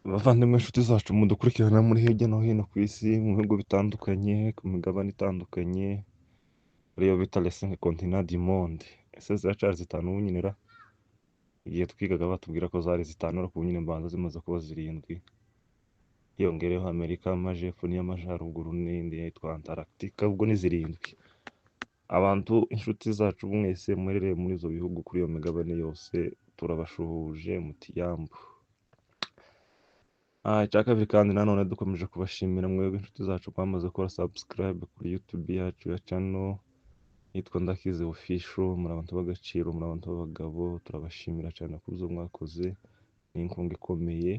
Abavandimwe, inshuti zacu mudukurikirana muri hirya no hino ku isi, mu bihugu bitandukanye, ku migabane itandukanye, ariyo bita les cinq continents du monde. Ese ziracari zitanu ubu nyine ra? Igihe twigaga batubwira ko zari zitanu, ariko ubu nyine mbanza zimaze kuba zirindwi. Hiyongereyeho Amerika y'Amajepfo n'iy'Amajyaruguru n'iyindi yitwa Antarctica, ubwo ni zirindwi. Abantu, inshuti zacu mwese muherereye muri izo bihugu kuri iyo migabane yose, turabashuhuje muti yambu. Icya kabiri kandi nanone dukomeje kubashimira mwebwe inshuti zacu mwamaze gukora subscribe kuri YouTube yacu ya channel yitwa Ndakize Official. Muri abantu b'agaciro, muri abantu b'abagabo, turabashimira cyane ku byo mwakoze, ni inkunga ikomeye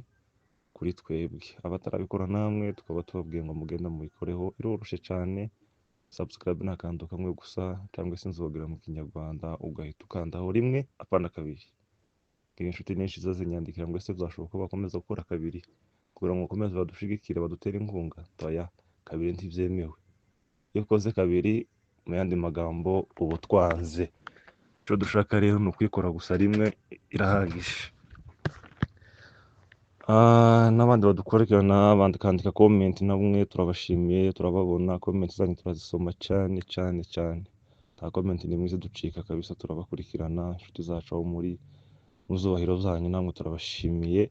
kuri twebwe. Abatarabikora namwe tukaba tubabwiye ngo mugende mubikoreho, iroroshye cyane. Subscribe ni akantu kamwe gusa, cyangwa se inzogera mu Kinyarwanda, ugahita ukandaho rimwe, apana kabiri. Ngira inshuti nyinshi zinyandikira ngo ese byashoboka ko bakomeza gukora kabiri kugira ngo bakomeze badushigikire, badutere inkunga? Oya, kabiri ntibyemewe. Iyo ukoze kabiri, mu yandi magambo, uba twanze. Icyo dushaka rero ni ukuyikora gusa rimwe, irahagije. N'abandi badukurikirana bandikandika comment, namwe turabashimiye, turababona, comment zanyu turazisoma cyane cyane cyane. Nta comment n'imwe iziducika kabisa, turabakurikirana inshuti zacu aho muri mu zubahiro zanyu, namwe turabashimiye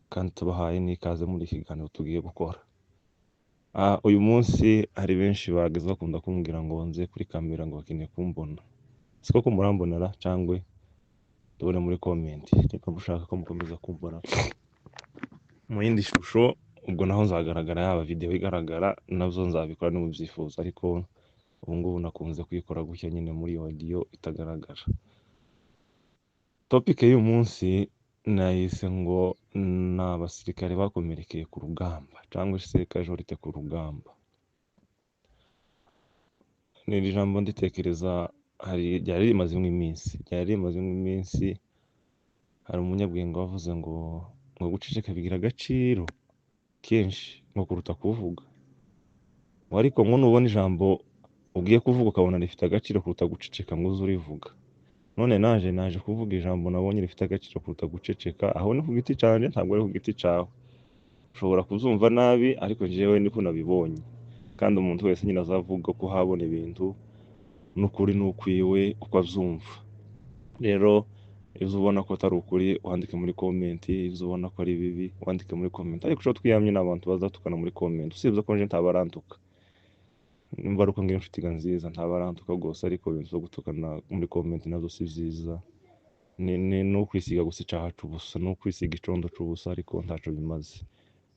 kandi tubahaye n'ikaze muri iki kiganiro tugiye gukora. Uyu munsi hari benshi bageze bakunda kumbwira ngo nze kuri kamera, ngo bakeneye kumbona. Siko ko murambonera cyangwa tubone muri comment niba mushaka ko mukomeza kumbona mu yindi shusho, ubwo naho nzagaragara, yaba video igaragara nabyo nzabikora nimubyifuza, ariko ubu ngubu nakunze kuyikora gutya nyine muri audio itagaragara. Topic y'uyu munsi nayise ngo ni abasirikare bakomerekeye ku rugamba, cyangwa se casualty ku rugamba. Ni iri jambo nditekereza hari ryari rimazemo iminsi. Hari umunyabwenge wavuze ngo guceceka bigira agaciro kenshi ngo kuruta kuvuga. Ngo ariko ngo nubona ijambo ugiye kuvuga ukabona rifite agaciro kuruta guceceka, ngo uze urivuga. None naje kuvuga ijambo nabonye rifite agaciro kuruta guceceka. Aho ni ku giti cyanjye, ntabwo ari ku giti cyawe. Ushobora kuzumva nabi, ariko njyewe niko nabibonye. Kandi umuntu wese nyine azavuga ko habona ibintu n'ukuri n'ukwiwe uko abyumva. Rero ibyo ubona ko atari ukuri wandike muri comment, ibyo ubona ko ari bibi wandike muri comment. Ariko icyo twiyamye ni abantu bazatukana muri comment, usibye ko nje ntabarantuka. Nimba ari uko ngira inshuti nziza, ntabarantuka rwose, ariko ibintu byo gutukana muri comment nazo si byiza. Ni ukwisiga gusa icyaha c'ubusa, ni ukwisiga icondo c'ubusa, ariko ntaco bimaze.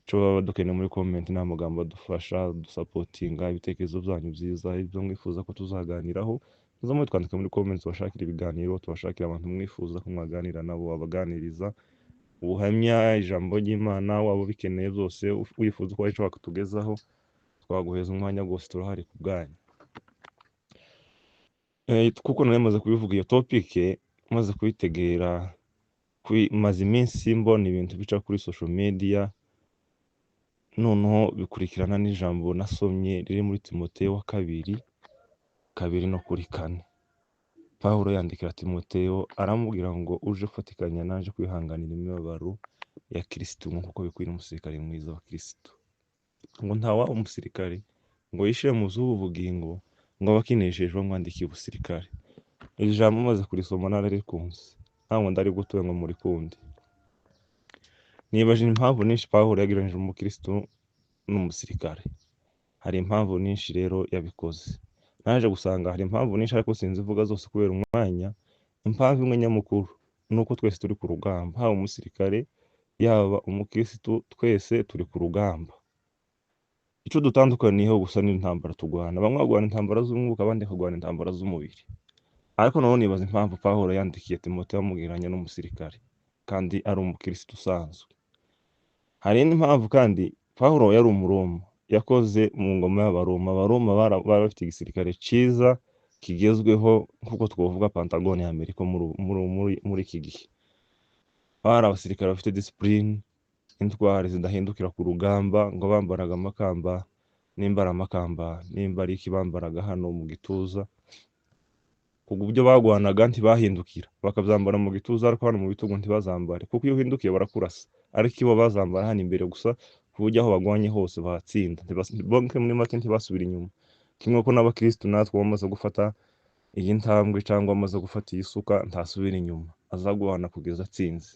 Icyo baba dukeneye muri comment ni amagambo adufasha, dusupportinga, ibitekerezo byanyu byiza, ibyo mwifuza ko tuzaganiraho, muze mubitwandike muri comment, tubashakire ibiganiro, tubashakire abantu mwifuza ko mwaganira nabo, babaganiriza ubuhamya, ijambo ry'Imana, waba ubikeneye byose, wifuza ko hari ico wakutugezaho, twaguheza umwanya rwose, turahari ku bwanyu. Kuko nari maze kubivuga, iyo topic maze kuyitegera, maze iminsi mbona ibintu bica kuri social media, noneho bikurikirana n'ijambo nasomye riri muri Timoteyo wa kabiri kabiri no kuri kane. Pawulo yandikira Timoteyo aramubwira ngo uje ufatikanya naje kwihanganira imibabaro ya Kristo nk'uko bikwiriye umusirikare mwiza wa Kristo. Ngo ntawaba umusirikare ngo yishire mu z'ubu bugingo ngo abe akinejejwe amwandikiye ubusirikare. Iri jambo maze kurisoma nararikunze, ntabwo ndari gutuye ngo murikunde. Nibajije impamvu nyinshi Pawulo yagereranyije umukristo n'umusirikare. Hari impamvu nyinshi rero yabikoze. Naje gusanga hari impamvu nyinshi, ariko sinzivuga zose kubera umwanya. Impamvu imwe nyamukuru ni uko twese turi ku rugamba, haba umusirikare, yaba umukristo, twese turi ku rugamba. Icyo dutandukaniyeho gusa ni intambara turwana. Bamwe barwana intambara z'umwuka, abandi bakarwana intambara z'umubiri. Ariko noneho nibaza impamvu Pawulo yandikiye Timoteyo amubwiranya n'umusirikare kandi ari umukristo usanzwe. Hari indi mpamvu kandi, Pawulo yari Umuroma, yakoze mu ngoma y'Abaroma. Abaroma bari bafite igisirikare cyiza kigezweho, nk'uko twavuga Pentagone ya Amerika muri iki gihe. Bari abasirikare bafite discipline, intwari zidahindukira ku rugamba, ngo bambaraga amakamba, nimba ari amakamba, nimba ari iki bambaraga hano mu gituza, ku buryo bagwanaga ntibahindukira, bakabyambara mu gituza ariko hano mu bitugu ntibazambare, kuko iyo uhindukiye barakurasa. Ariko ibo bazambara hano imbere gusa, ku buryo aho bagwanye hose bahatsinda. Bonke muri make ntibasubira inyuma. Kimwe ko n'abakristu natwe bamaze gufata iyi ntambwe cyangwa amaze gufata iyi suka, ntasubira inyuma, azagwana kugeza atsinze.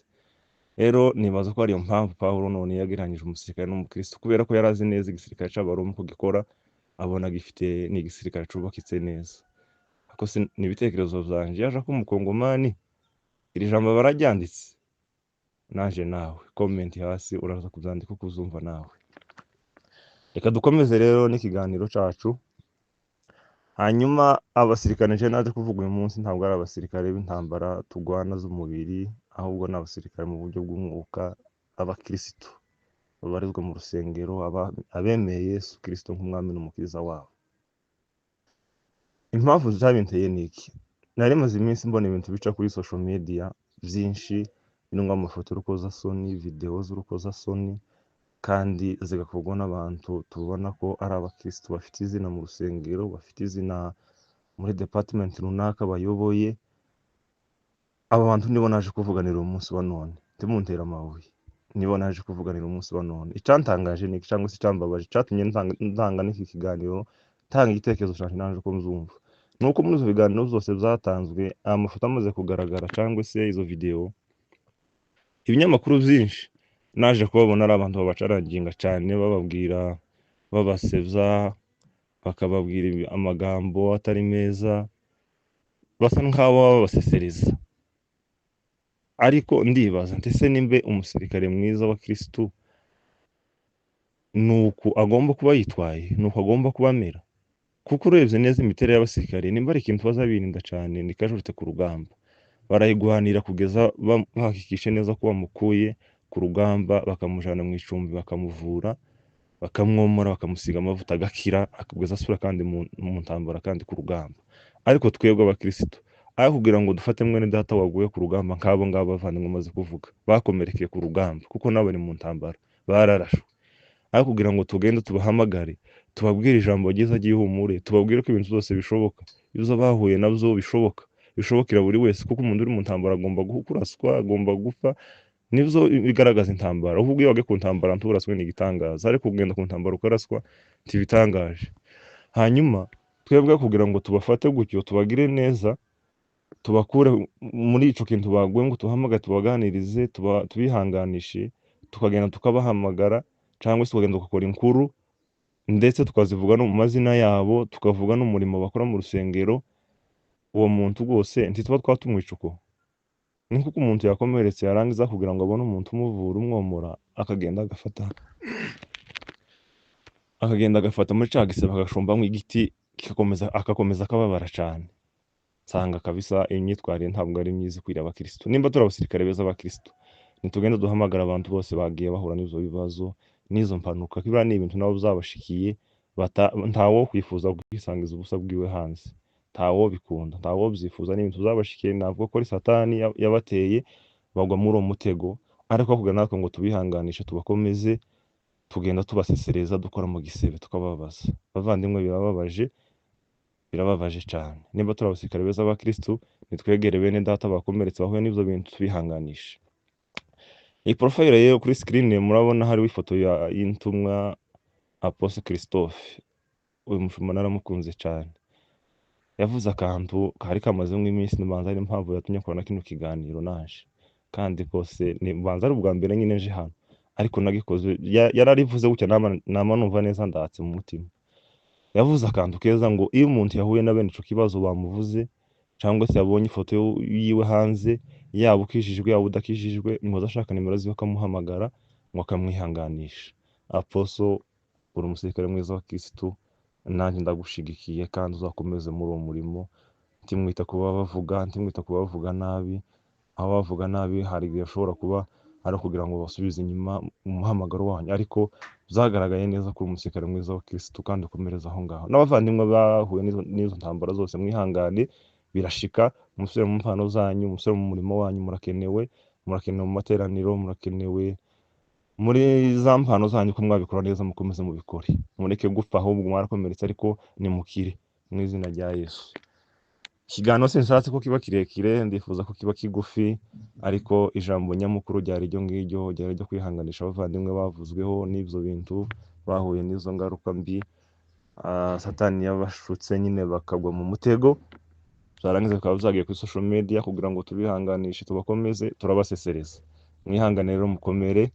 Rero nibaza ko ariyo mpamvu Pawulo none yagereranyije umusirikare n'umukristo, kubera ko yari azi neza igisirikare c'Abaroma uko gikora, abona gifite ni igisirikare cubakitse neza. Ariko ni ibitekerezo vyanje, yaje ko umukongomani iri jambo bararyanditse, naje nawe comment hasi uraza kubyandika uko uzumva nawe. Reka dukomeze rero n'ikiganiro cacu. Hanyuma abasirikare nje naje kuvuga uyu munsi ntabwo ari abasirikare b'intambara tugwana z'umubiri, ahubwo ni abasirikare mu buryo bw'umwuka, abakristo babarizwa mu rusengero, abemeye Yesu Kristo nk'umwami n'umukiza wabo. Impamvu zabinteye ni iki? Nari maze iminsi mbona ibintu bica kuri social media byinshi, birimo amafoto y'urukozasoni, video z'urukozasoni, kandi zigakorwa n'abantu tubona ko ari abakristo bafite izina mu rusengero, bafite izina muri department runaka bayoboye. Aba bantu nibo naje kuvuganira umunsi wa none, ntimuntere amabuye, nibo naje kuvuganira umunsi wa none. Icantangaje ni iki, cyangwa se icambabaje, icatumye ntanga n'iki kiganiro, ntanga igitekerezo canje naje ko mzumva, nuko muri izo biganiro zose byatanzwe, amafoto amaze kugaragara cyangwa se izo video, ibinyamakuru byinshi naje kubabona ari abantu babacaranginga cyane, bababwira, babasebya, bakababwira amagambo atari meza, basa nkaho babasesereza. Ariko ndibaza nti ese nimbe umusirikare mwiza wa Kristo nuku agomba kuba yitwaye, nuku agomba kuba amera? Kuko urebye neza imiterere y'abasirikare, nimba ari ikintu bazabirinda cyane ni casualty ku rugamba. Barayiguhanira kugeza bahakikishe neza ko bamukuye ku rugamba, bakamujana mu icumbi, bakamuvura, bakamwomora, bakamusiga amavuta agakira, akageza asubira kandi mu ntambara kandi ku rugamba. Ariko twebwe abakristo, aho kugira ngo dufate mwene data waguye ku rugamba nk'abo ngabo bavandimwe bamaze kuvuga, bakomerekeye ku rugamba kuko nabo bari mu ntambara, bararashwe, aho kugira ngo tugende tubahamagare, tubabwire ijambo ryiza ry'ihumure, tubabwire ko ibintu byose bishoboka, ibyo bahuye nabyo bishoboka, bishobokera buri wese, kuko umuntu uri mu ntambara agomba kuraswa, agomba gupfa, nibyo bigaragaza intambara. Uvuga iyo wagiye ku ntambara nturaswe ni igitangaza, ariko kugenda ku ntambara ukaraswa ntibitangaje. Hanyuma twebwe kugira ngo tubafate gutyo, tubagire neza, tubakure muri ico kintu baguye, ngo tubahamagare, tubaganirize, tubihanganishe, tukagenda tukabahamagara cyangwa se tukagenda tugakora inkuru, ndetse tukazivuga no mu mazina yabo, tukavuga n'umurimo bakora mu rusengero, uwo muntu rwose ntituba twatumwica uko. Ni kuko umuntu yakomeretse yarangiza kugira ngo abone umuntu umuvura umwomora, akagenda agafata muri ca gisebe agashombamwo igiti, agakomeza akababara cane. Nsanga kabisa imyitwarire ntabwo ari myiza ikwiriye abakristo. Nimba turi abasirikare beza abakristo, nitugende duhamagara abantu bose bagiye bahura n'ivyo bibazo n'izo mpanuka, biriya ni ibintu nabo byabashikiye, ntawo kwifuza kwisangiza ubusa bwiwe hanze, ntawo bikunda, ntawo byifuza, ni ibintu byabashikiye, navuga ko ari satani yabateye bagwa muri uwo mutego. Ariko kugira natwe ngo tubihanganishe, tubakomeze, tugenda tubasesereza, dukora mu gisebe, tukababaza. Bavandimwe, birababaje, birababaje cyane. Nimba turi abasirikare beza ba Kristo, nitwegere bene data bakomeretse bahuye n'ibyo bintu, tubihanganishe. Iyi profile rero kuri screen murabona hariho ifoto y'intumwa Apostle Christophe. Uyu mushumba naramukunze cyane, yavuze akantu kari kamazemo iminsi, nibanza ari impamvu yatumye akora na kino kiganiro naje, kandi kose nibanza ari ubwa mbere nyine nje hano, ariko nagikoze yararivuze gutya, nama numva neza ndatse mu mutima. Yavuze akantu keza ngo iyo umuntu yahuye na bene ico kibazo bamuvuze, cyangwa se yabonye ifoto yiwe hanze, yaba ukijijwe yaba udakijijwe, ngo ashaka nimero ziwe akamuhamagara ngo akamwihanganisha. Apostle, uri umusirikare mwiza wa Kristo, nanjye ndagushigikiye kandi uzakomeze muri uwo murimo. Ntimwita ku babavuga, ntimwita ku bavuga nabi. Aho bavuga nabi hari igihe bashobora kuba ari ukugira ngo basubize inyuma umuhamagaro wanyu, ariko byagaragaye neza ko uri umusirikare mwiza wa Kristo kandi ukomereza aho ngaho. N'abavandimwe bahuye n'izo ntambara zose, mwihangane, birashika, musubire mu mpano zanyu, musubire mu murimo wanyu, murakenewe, murakenewe mu materaniro, murakenewe muri za mpano zanyu, ko mwabikora neza mukomeze mubikore, mureke gupfa, ahubwo mwarakomeretse ariko nimukire mu izina rya Yesu. Ikiganiro sinshatse ko kiba kirekire, ndifuza ko kiba kigufi, ariko ijambo nyamukuru ryari iryo ngiryo, ryari iryo kwihanganisha abavandimwe bavuzweho n'ibyo bintu, bahuye n'izo ngaruka mbi. Satani yabashutse nyine bakagwa mu mutego, byarangiza bikaba byagiye kuri social media kugira ngo tubihanganishe, tubakomeze, turabasesereza. Mwihangane rero, mukomere.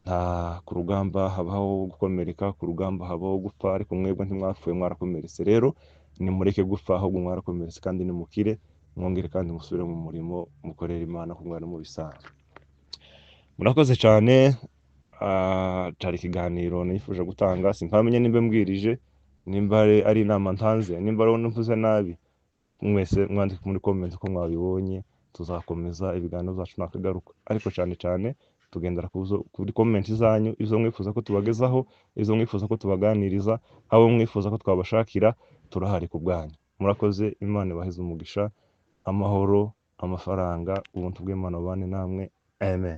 Nta ku rugamba habaho gukomereka, ku rugamba habaho gupfa, ariko mwebwe ntimwapfuye, mwarakomeretse. Rero nimureke gupfa, ahubwo mwarakomeretse kandi nimukire, mwongere kandi musubire mu murimo, mukorere Imana ku mwari mu bisanzwe. Murakoze cyane. Cari ikiganiro nifuje gutanga, simpamenye nimba mbwirije, nimba ari inama ntanze, nimba ari mvuze nabi, mwese mwandike muri comment uko mwabibonye. Tuzakomeza ibiganiro byacu nakagaruka, ariko cyane cyane tugendera kuri comment zanyu, izo mwifuza ko tubagezaho, izo mwifuza ko tubaganiriza, abo mwifuza ko twabashakira, turahari ku bwanyu. Murakoze, Imana ibaheze umugisha, amahoro, amafaranga, ubuntu bw'Imana bubane namwe. Amen.